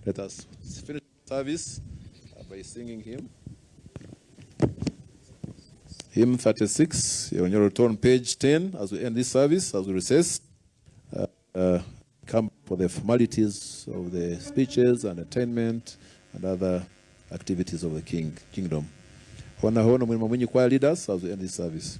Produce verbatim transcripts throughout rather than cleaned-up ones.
Let us finish the service, uh, by singing hymn. Hymn thirty-six, Yongera Orutooro, on page ten, as we end this service, as we recess. Uh, uh, come for the formalities of the speeches and entertainment and other activities of the king, kingdom. Hoona hoona, Omurimo Mwingi Choir, lead us as we end this service.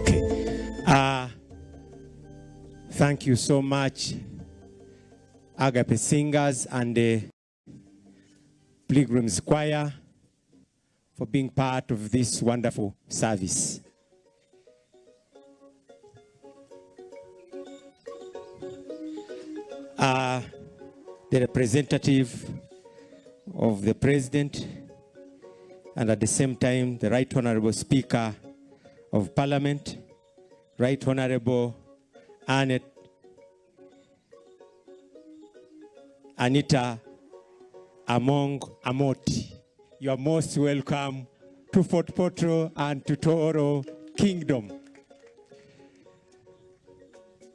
Okay. Uh, thank you so much, Agape Singers and the Pilgrims Choir, for being part of this wonderful service. Uh, the representative of the President, and at the same time, the Right Honorable Speaker of Parliament, Right Honorable Annet Anita Among Amooti. You are most welcome to Fort Portal and to Tooro Kingdom.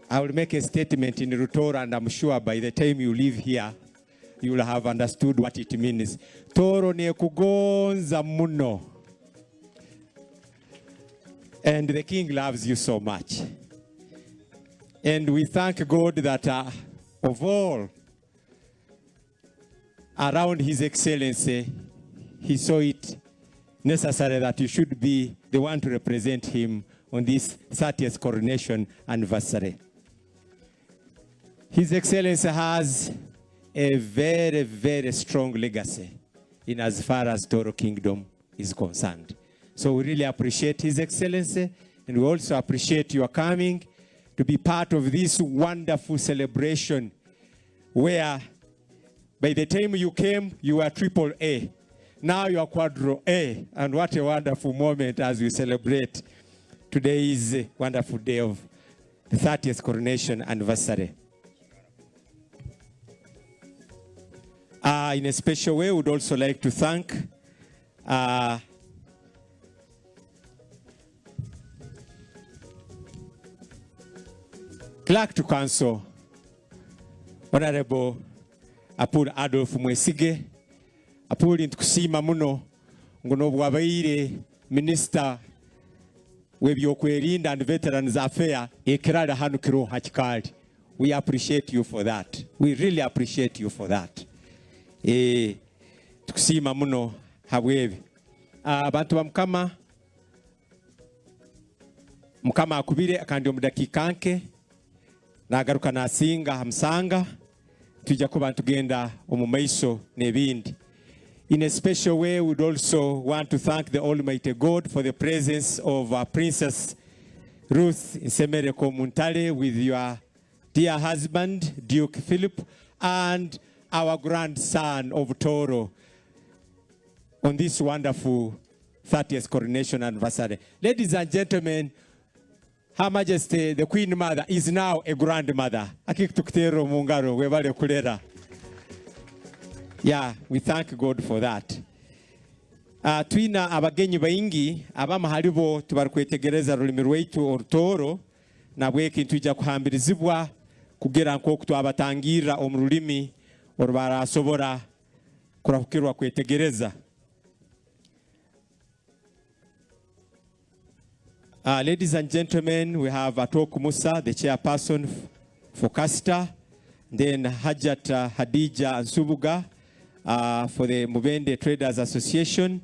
I will make a statement in Rutooro, and I'm sure by the time you leave here, you will have understood what it means. Tooro nekugonza muno. And the king loves you so much. And we thank God that, uh, of all around His Excellency, he saw it necessary that you should be the one to represent him on this thirtieth coronation anniversary. His Excellency has a very, very strong legacy in as far as Toro Kingdom is concerned. So we really appreciate His Excellency, and we also appreciate your coming to be part of this wonderful celebration where by the time you came, you were triple A. Now you are quadro A, and what a wonderful moment as we celebrate today's wonderful day of the thirtieth coronation anniversary. Uh, in a special way, we would also like to thank, uh, Clerk to Council, Honorable Apul Adolf Mwesige. Apul, nitukusiima muno ngu n'obu wabaire Minisita w'ebyokwerinda and Veterans Affair, ekirali hanu kiroho ha kikaali. We appreciate you for that. We really appreciate you for that. Eh, tukusiima muno habw'ebi. Ah, abantu ba Mukama, Mukama akubire kandi omu dakiika nke, nagaruka nasinga ha musanga, twija kuba nitugenda omu maiso n'ebindi. In a special way, we would also want to thank the Almighty God for the presence of our Princess Ruth Nsemereko Muntale with your dear husband, Duke Philip, and our grandson of Toro on this wonderful thirtieth coronation anniversary. Ladies and gentlemen, Her Majesty the Queen Mother is now a grandmother. Aki tukuterra omu ngaro, webale kulera. Yeah, we thank God for that. Ah, twina abagenyi baingi, abamu hali bo tibarukwetegereza rulimi rwaitu Orutooro, nabweki nitwija kuhambirizibwa kugira nk'oku twabatangirra omu rulimi orubarasobora kurahukirwa kwetegereza. Uh, ladies and gentlemen, we have Atok Musa, the chairperson f-, for Kasita, then Hajat, uh, Hadija Nsubuga, uh, for the Mubende Traders Association.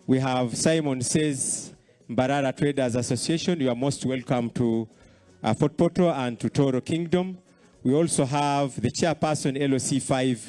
We have Simon Says, Mbarara Traders Association. You are most welcome to, uh, Fort Portal and to Toro Kingdom. We also have the chairperson, L O C five,